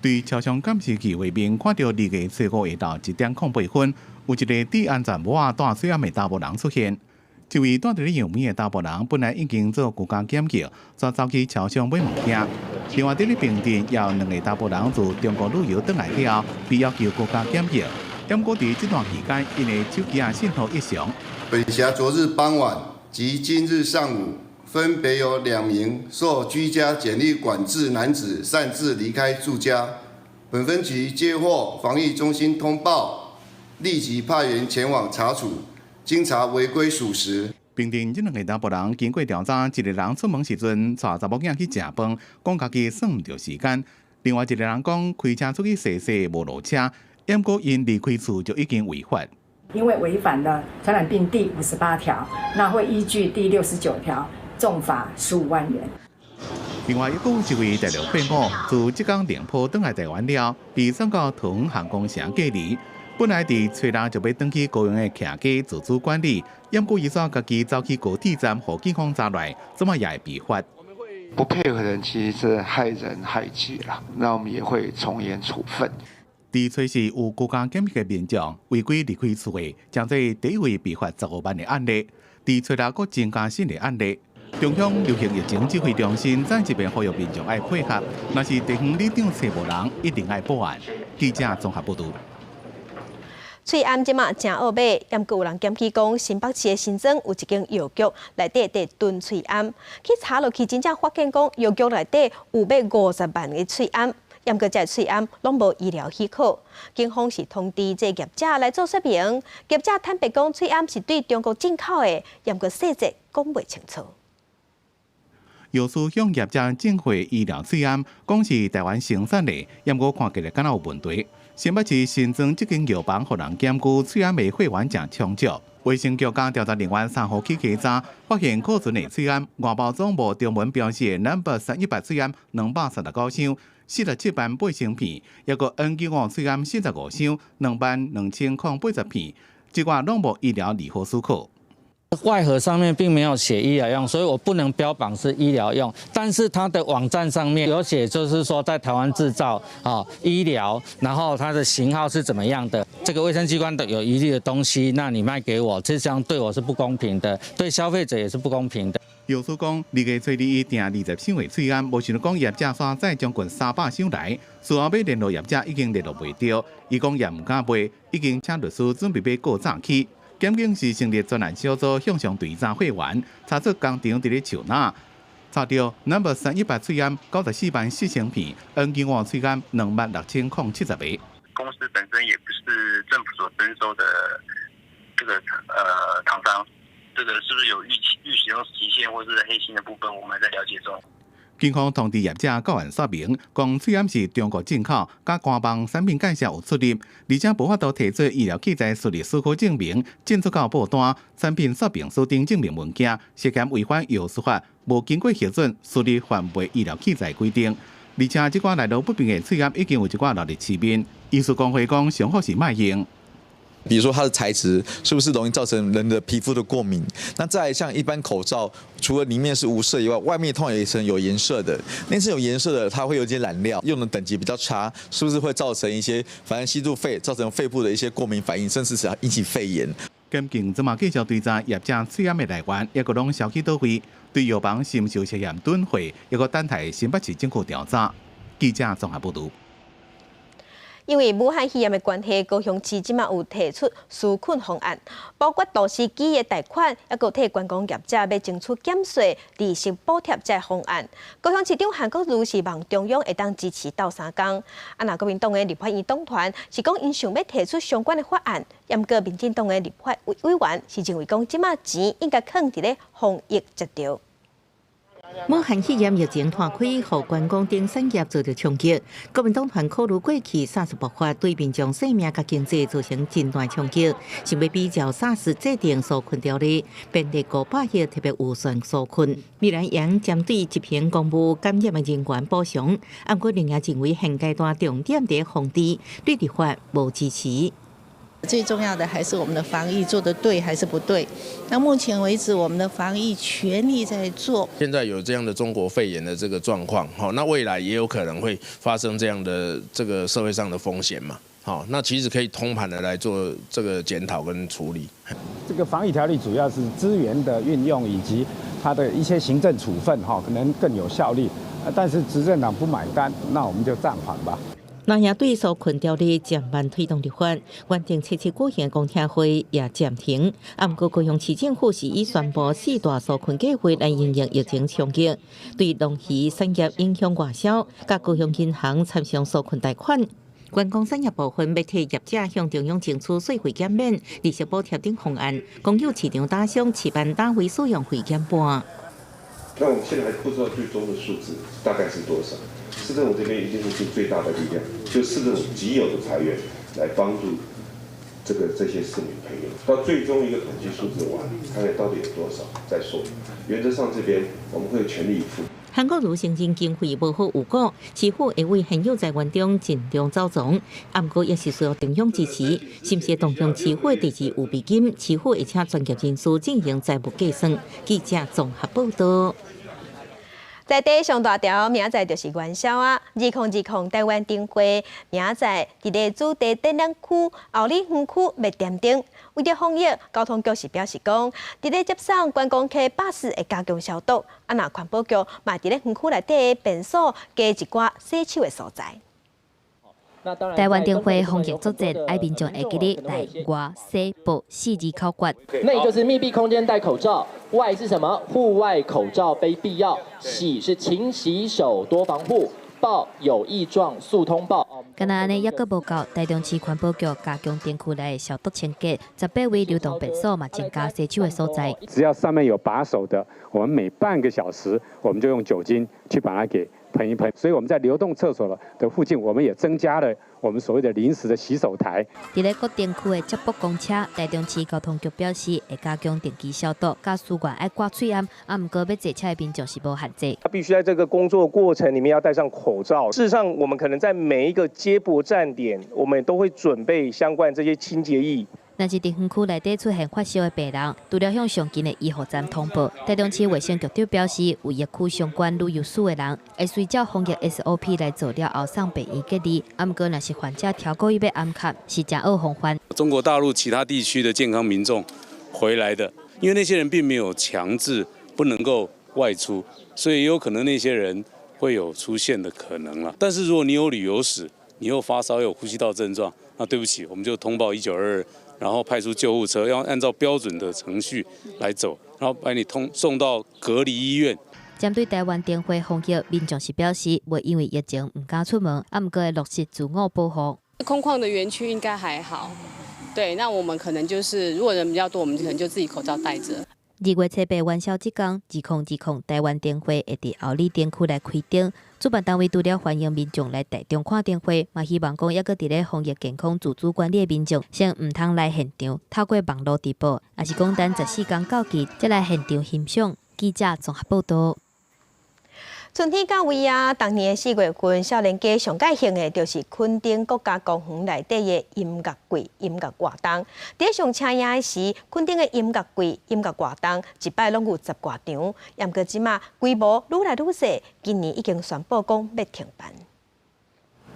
對超商監視器畫面看著2月初五下晝1點08分，有一个戴安全帽仔戴喙罨的查埔人出現。這位蹛佇咧養物的查埔人本來已經做居家檢疫，煞走去超商買物件。另外，佇咧平鎮也有兩个查埔人自中國旅遊轉來了後，被要求居家檢疫。毋過佇這段期間，𪜶的手機仔信號異常。本轄昨日傍晚及今日上午，分別有2名受居家檢疫管制男子擅自離開住家。本分局接獲防疫中心通報，立即派員前往查處。經查違規屬實。平鎮這兩个查埔人經過調查，一个人出門時陣帶查某囝去食飯，講家己算毋著時間；另外一个人講開車出去踅踅無落車，毋過𪜶離開厝就已經違法。因為違反了傳染病第58條，那會依據第69條重罰15萬元。另外，猶閣有一位大陸廢物自浙江寧波轉來台灣了，被送到桃園航空城隔離。本來佇初六就欲轉去高雄的徛家自主管理，毋過伊煞家己走去高鐵站，予警方查來，這擺也會被罰。不配合人其實是害人害己啦，那我們也會從嚴處分。佇初四有居家檢疫的民眾違規離開厝的，將做第一位被罰15萬的案例。佇初六閣增加新的案例。中央流行疫情指揮中心再一遍呼籲民眾愛配合，若是地方里長揣無人，一定愛報案。記者綜合報導。喙罨這馬誠惡買，猶閣有人檢舉講，新北市的新莊有一間藥局內底佇囤喙罨，去查落去真正發現講藥局內底有欲50萬个喙罨，猶閣這喙罨攏無醫療許可。警方是通知這業者來做說明，業者坦白講喙罨是對中國進口的，猶閣細節講袂清楚。藥師向業者進貨醫療喙罨，講是台灣生產的，猶閣看起來敢若有問題。新北市新莊這間藥房，予人檢舉喙罨的貨源誠充足。衛生局佮調查人員3號去稽查，發現庫存的喙罨外包裝無中文標示的 Number 318喙罨239箱，47萬8千片，抑閣 N95喙罨45箱，22,080片，這寡攏無醫療理貨許可。外盒上面並沒有寫醫療用，所以我不能標榜是醫療用。但是它的網站上面有寫，就是說在台灣製造啊醫療，然後它的型號是怎麼樣的。這個衛生機關的有疑慮的東西，那你賣給我，這樣對我是不公平的，對消費者也是不公平的。藥師講，2月初二伊訂20箱的喙罨，無想到講業者煞載將近300箱來，事後欲聯絡業者已經聯絡袂著。伊講也毋敢賣，已經請律師準備欲告詐欺。檢警是成立專案小組向上追查貨源，查出工廠佇咧樹林，查著 Number 318喙罨94萬4千片，N95喙罨26,070個。公司本身也不是政府所徵收的這個廠商，這個是不是有預使用期限或是黑心的部分，我們還在了解中。警方通知業者到案說明，講喙罨是中國進口，佮官網產品介紹有出入，而且無法度提出醫療器材設立許可證明、進出口報單、產品說明書等證明文件，涉嫌違反藥師法，無經過核准私自販賣醫療器材規定。而且這寡來路不明的喙罨已經有一寡流佇市面，醫師公會講上好是莫用。比如說它的材質是不是容易造成人的皮膚的過敏？那再來像一般口罩，除了裡面是無色以外，外面通常有一層有顏色的，那層有顏色的，它會有一些染料，用的等級比較差，是不是會造成一些反正吸入肺，造成肺部的一些過敏反應，甚至是引起肺炎？檢警這馬繼續追查業者喙罨的來源，抑閣攏銷去佗位，對藥房是毋是有涉嫌囤貨，抑閣等待新北市政府調查。記者綜合報導。因為武漢肺炎的關係，高雄市這馬有提出紓困方案，包括都市機的貸款，抑閣替觀光業者欲爭取減稅、利息補貼這方案。高雄市長韓國瑜是望中央會當支持鬥相共。啊，若國民黨的立法院黨團是講𪜶想欲提出相關的法案，毋過民進黨的立法委員是認為講這馬錢應該囥佇咧防疫才對。武漢肺炎疫情拖開，予觀光等產業遭著衝擊。國民黨團考慮過去 SARS 爆發對民眾生命佮經濟造成真大衝擊，想欲比照 SARS 制定紓困條例，編列500億特別預算紓困。未來會針對執行公務感染的人員補償。毋過另外認為現階段重點佇防治，對立法無支持。最重要的還是我們的防疫做得對還是不對？那目前為止，我們的防疫全力在做。現在有這樣的中國肺炎的這個狀況，好，那未來也有可能會發生這樣的這個社會上的風險嘛？好，那其實可以通盤的來做這個檢討跟處理。這個防疫條例主要是資源的運用以及它的一些行政處分，哈，可能更有效率。但是執政黨不買單，那我們就暫緩吧。那也對紓困條例漸慢推動立法，原定七七舉行公聽會也暫停。毋過高雄市政府是已宣布四大紓困計劃來因應疫情衝擊，對農漁產業影響外銷，佮高雄銀行參上紓困貸款。觀光產業部分欲替業者向中央爭取稅費減免、利息補貼等方案，公有市場打商試辦單位使用費減半。那我們現在還不知道最終的數字大概是多少。市政府這邊一定會盡最大的力量，就市政府僅有的財源來幫助這些市民朋友。到最終一個統計數字完，看看到底有多少再說。原則上這邊我們會全力以赴。韓國瑜承認經費無好有顧，市府會為現有財源中盡量走總，毋過也是需要中央支持，是毋是動用市府的第二預備金？市府會請專業人士進行財務計算。記者綜合報道。在地上大條，明仔載就是元宵啊！2020台灣燈會，明仔載佇咧主題展覽區后里園區欲點燈。為著防疫，交通局是表示講，佇咧接送觀光客巴士會加強消毒。啊，若環保局嘛佇咧園區內底便所加一寡洗手的所在。台灣燈會防疫作戰，愛民眾會記得內外洗報四字口訣。內就是密閉空間戴口罩，外是什麼？戶外口罩非必要。洗是勤洗手多防護，報有異狀速通報。敢若按呢，猶閣無夠，台中市環保局加強燈區內消毒清潔，18位流動便所嘛增加洗手的所在。只要上面有把手的，我們每半個小時，我們就用酒精去把它給噴一噴。所以我們在流動廁所的附近，我們也增加了我們所謂的臨時的洗手台。佇咧各燈區的接駁公車，台中市交通局表示會加強定期消毒，駕駛員愛掛喙罨，啊，毋過欲坐車的民眾是無限制。他必須在這個工作過程裡面要戴上口罩。事實上，我們可能在每一個接駁站點，我們都會準備相關這些清潔液。若是佇園區內底出現發燒的病人，除了向上近的醫護站通報，台中市衛生局長表示，有疫區相關旅遊史的人，會隨照防疫 SOP 來做了後送病院隔離。啊，毋過若是患者超過欲頷卡，是誠惡防範。中國大陸其他地區的健康民眾回來的，因為那些人並沒有強制不能夠外出，所以有可能那些人會有出現的可能了。但是如果你有旅遊史，你又發燒又有呼吸道症狀，那對不起，我們就通報1922。然後派出救護車，要按照標準的程序來走，然後把你通送到隔離醫院。針對台灣燈會防疫，民眾是表示，袂因為疫情毋敢出門，啊，毋過會落實自我保護。空曠的園區應該還好，對，那我們可能就是如果人比較多，我們可能就自己口罩戴著。2月7日元宵這工，2020台灣燈會會佇后里燈區來開燈。主辦單位除了歡迎民眾來台中看燈會，嘛希望講猶閣佇咧防疫健康自主管理的民眾，先毋通來現場，透過網路直播，抑是講等14工到期，才來現場欣賞。記者綜合報道。春天到位啊！逐年的4月份，少年家上蓋興的，就是墾丁國家公園內底的音樂季、音樂活動。佇上車影的時，墾丁的音樂季、音樂活動，一擺攏有十外場。毋過這馬規模愈來愈細，今年已經宣布講欲停辦。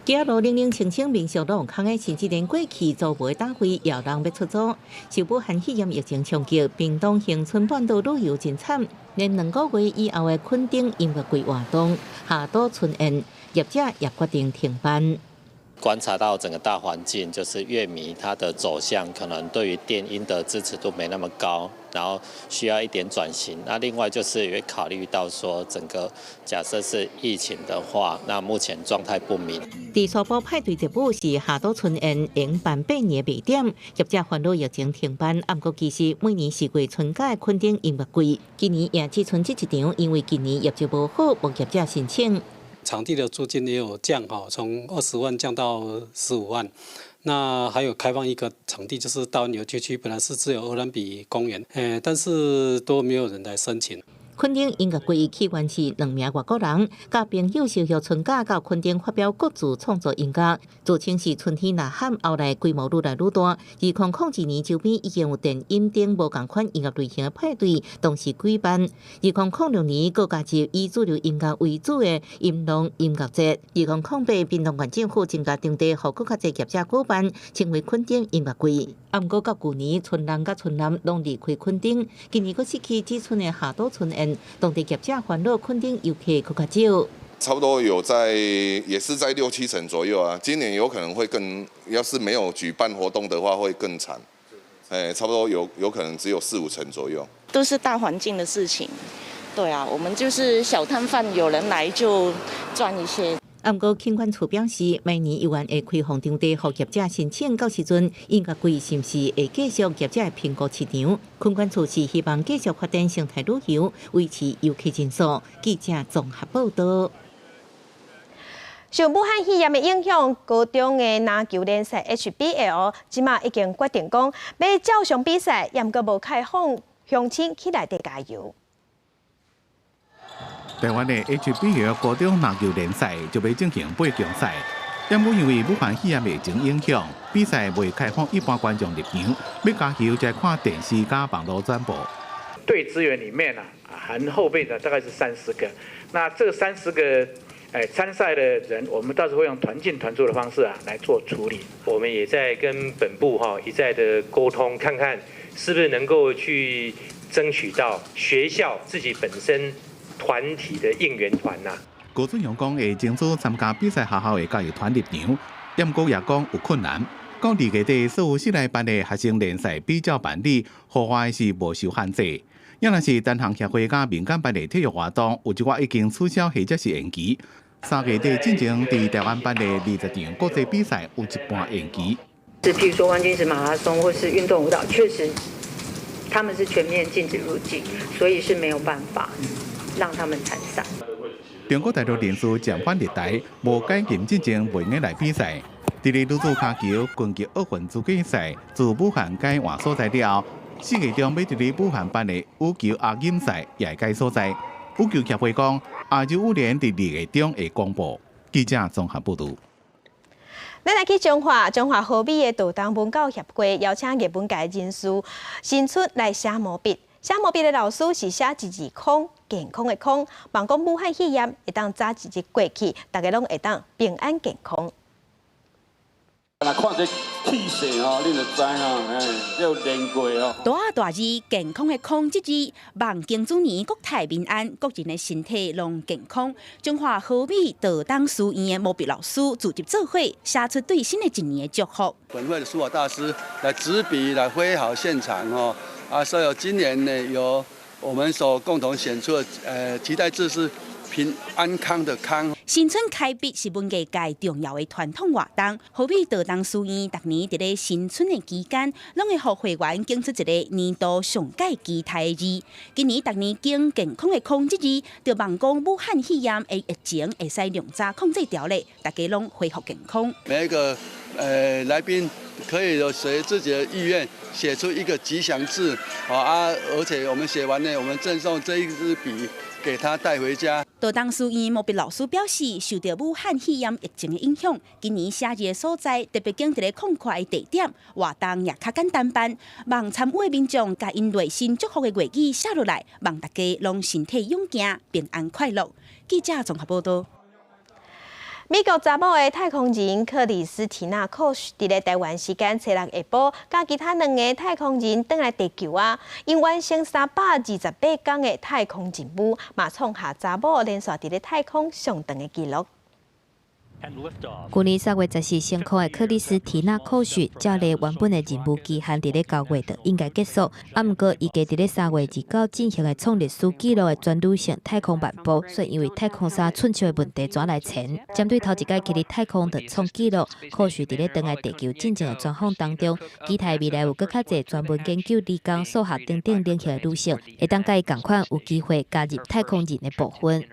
街路冷冷清清，民宿攏空的，甚至連過去租屋的單位也有人欲出租。受武漢肺炎疫情衝擊，屏東恆春半島旅遊真慘。連2個月以後的墾丁音樂季活動，下島春宴業者也決定停辦。觀察到整個大環境，就是樂迷他的走向可能對於電音的支持度沒那麼高，然後需要一點轉型。那另外就是也考慮到說，整個假設是疫情的話，那目前狀態不明。佇沙埔派對節目是夏都春宴延辦8年的賣點，業者煩惱疫情停辦，毋過其實每年4月春假的墾丁音樂季，今年也只賰這一場，因為近年業績無好，無業者申請。場地的租金也有降哈，從20萬降到15萬。那還有開放一個場地，就是大灣遊街區，本來是只有鵝鑾鼻公園，但是都沒有人來申請。墾丁音樂季起源是兩名外國人，佮朋友相約春假到墾丁發表各自創作音樂，自稱是春天吶喊，後來規模愈來愈大。2002年周邊已經有電音等無仝款音樂類型的派對同時舉辦。2006年，閣加入以主流音樂為主的音浪音樂節。2008，屏東縣政府增加場地，予閣較濟業者舉辦，稱為墾丁音樂季。毋過到舊年，春人佮春男攏離開墾丁，今年閣失去這春的夏都春宴，當地業者煩惱，墾丁遊客閣較少。差不多有在，也是在六七成左右啊。今年有可能會更，要是沒有舉辦活動的話，會更慘。差不多有可能只有四五成左右。都是大環境的事情，對啊，我們就是小攤販，有人來就賺一些。毋過，墾管處表示，每年猶原會開放場地予業者申請，到時陣音樂季是毋是會繼續業者會評估市場？墾管處是希望繼續發展生態旅遊，維持遊客人數。記者綜合報道。受武漢肺炎的影響，高中的籃球聯賽 HBL 這馬已經決定講，欲照常比賽，也毋過無開放鄉親去內底加油。台灣的 HBL 高中籃球聯賽就欲進行八強賽，毋過因為武漢肺炎疫情影響，比賽未開放一般觀眾入場，欲加油才看電視佮網路轉播。隊職員裡面啊，含後備的大概是三十個，那這30個參賽的人，我們到時候會用團進團出的方式啊來做處理。我們也在跟本部哈一再的溝通，看看是不是能夠去爭取到學校自己本身團體的應援團吶。高俊陽講會爭取參加比賽學校的加油團入場，毋過也講有困難。到2月底，所有室內辦的學生聯賽比照辦理，戶外是無受限制。也若是單項協會佮民間辦的體育活動，有一寡已經取消或者是延期。3月底進前佇台灣辦的20場國際比賽，有一半延期。是譬如說萬金石馬拉松或是運動舞蹈，確實他們是全面禁止入境，所以是沒有辦法讓他們參賽。中國大陸連續暫緩入台，無解禁進前袂用來比賽。佇咧女子跤球拳擊奧運資格賽自武漢改換所在了後，4月中欲佇咧武漢辦的羽球亞錦賽也會改所在。羽球協會講，亞洲羽聯佇2月中會公布。記者綜合報導。咱來去彰化，彰化和美的道東文教協會邀請藝文界人士新春來寫毛筆。寫毛筆的老師是寫一字康，健康的康，望講武漢肺炎會當早一日過去，大家攏會當平安健康。若看這氣勢吼，恁就知吼，哎，有練過哦。大大字健康的康這字，望庚子年國泰民安，國人的身體攏健康。彰化和美道東書院的毛筆老師組織做伙，寫出對新的一年的祝福。本會的書法大師來執筆來揮毫現場哦，啊，所以今年呢，由我們所共同選出的期待字是平安康的康。新春開筆是文藝界重要的傳統活動，和美道東書院逐年佇咧新春的期間，攏會予會員揀出一个年度上蓋期待的字。今年逐年揀健康的康這字，就望講武漢肺炎的疫情會使量早控制牢咧，大家攏恢復健康。每一個來賓可以有隨自己的意願寫出一個吉祥字，啊，而且我們寫完呢，我們贈送這一支筆給他帶回家。道東書院毛筆老師表示，受著武漢肺炎疫情的影響，今年寫字的所在特別揀佇咧空曠的地點，活動也較簡單辦。望參與的民眾共𪜶內心祝福的話語寫落來，望大家攏身體勇健、平安快樂。記者綜合報道。美國查某的太空人克里斯提娜·科許，佇咧台灣時間初六下晡，佮其他兩个太空人轉來地球啊，𪜶完成328天的太空任務，嘛創下查某連續佇咧太空上長的紀錄。舊年3月14升空的克里斯提娜·科許，照例原本的任務期限佇咧9月就應該結束，啊，毋過預計佇咧3月29進行的創歷史紀錄的全女性太空漫步，卻因為太空衫寸尺的問題轉來延。針對頭一擺去佇太空就創紀錄，科許佇咧轉來地球進前的專訪當中，期待未來有閣較濟專門研究理工、數學等等領域的女性，會當佮伊仝款有機會加入太空人的部分。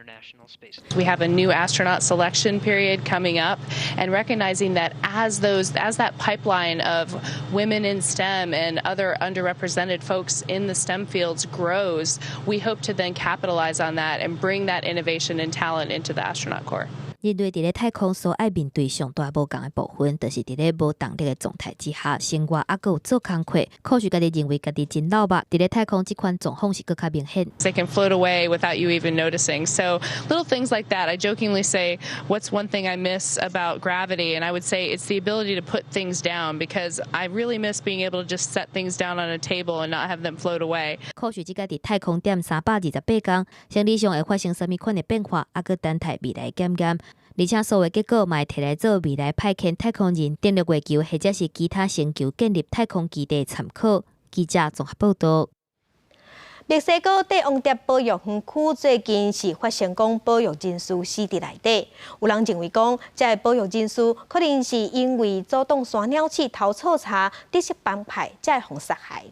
We have a new astronaut selection period coming up, and recognizing that as that pipeline of women in STEM and other underrepresented folks in the STEM fields grows, we hope to then capitalize on that and bring that innovation and talent into the astronaut corps. 人類佇咧太空所愛面對上大無仝的部分，就是佇咧無動力的狀態之下生活，猶閣有做工課。科學家認為家己真老目，佇咧太空這款狀況是閣較明顯。 They can float away without you even noticing. So little things like that. I jokingly say, "What's one thing I miss about gravity?" And I would say it's the ability to put things down, because I really miss being able to just set things down on a table and not have them float away. 科學這個佇太空踮328天，生理上會發生啥物款的變化，猶閣等待未來檢驗。而且所有結果嘛會提來做未來派遣太空人登陸月球或者是其他星球建立太空基地參考。記者綜合報道。墨西哥帝王蝶保育園區最近是發生講保育人士死佇內底，有人認為講，這个保育人士可能是因為阻擋山鳥鼠偷草柴，得失幫派才會予殺害。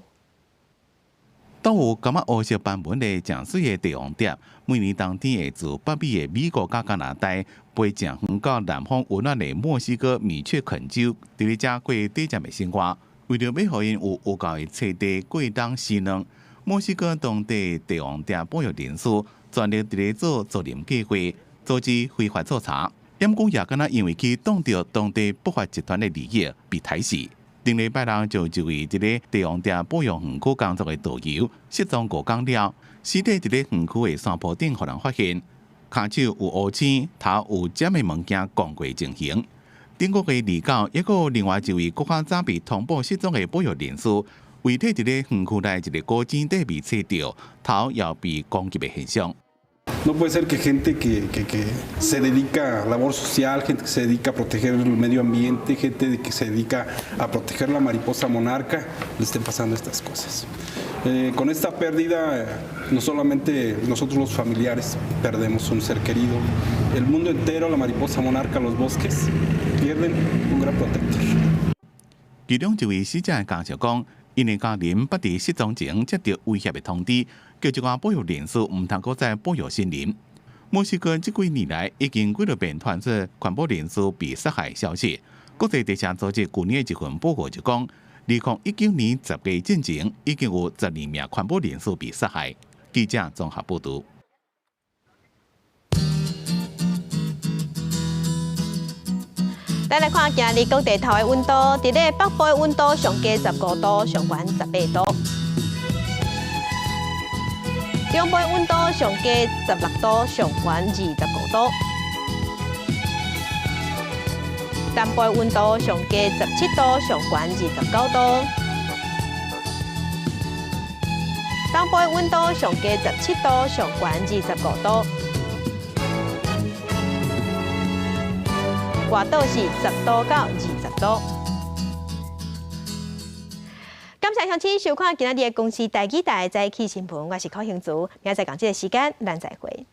都有柑仔烏色斑紋的誠媠的帝王蝶，每年冬天會自北美的美國佮加拿大飛誠遠到南方溫暖的墨西哥米卻肯州，佇咧遮過短暫的生活。為著欲予𪜶有有夠的棲地過冬生卵，墨西哥當地帝王蝶保育人士全力佇咧做造林計劃，阻止非法做柴。毋過也敢若因為去擋著當地不法集團的利益，被刣死。頂禮拜六就一位佇咧帝王蝶保育園區工作的導遊失蹤5天了，屍體佇咧園區的山坡頂予人發現，跤手有烏青，頭有針的物件摃過情形。頂個月29，猶閣有另外一位閣較早被通報失蹤的保育人士，遺體佇咧園區內一個古井底被揣著，頭也被攻擊的現象。 No puede ser que gente que se dedica a labor social, gente que se dedica a proteger el medio ambiente, gente que se dedica a proteger la mariposa monarca, le estén pasando estas cosas. Con esta pérdida, no solamente nosotros los familiares perdemos un ser querido, el mundo entero, la mariposa monarca, los bosques, pierden un gran protector. 其中一位死者的家屬講，𪜶的家人捌佇失蹤前接著威脅的通知，叫這寡保育人士毋通閣再保育森林。墨西哥這幾年來已經幾落遍傳出環保人士被殺害消息。國際地社組織舊年的一份報告就講，2019年10月進前已經有12名環保人士被殺害。記者綜合報導。咱來看今日各地頭的溫度，佇咧北部的溫度上低15度，上懸18度；中部的溫度上低16度，上懸25度；南部的溫度上低17度，上懸29度；東部的溫度上低17度，上懸25度。外島是10度到20度。感謝鄉親收看今仔日的公視台語台早起新聞，我是柯興祖，明仔載仝這个時間，咱再會。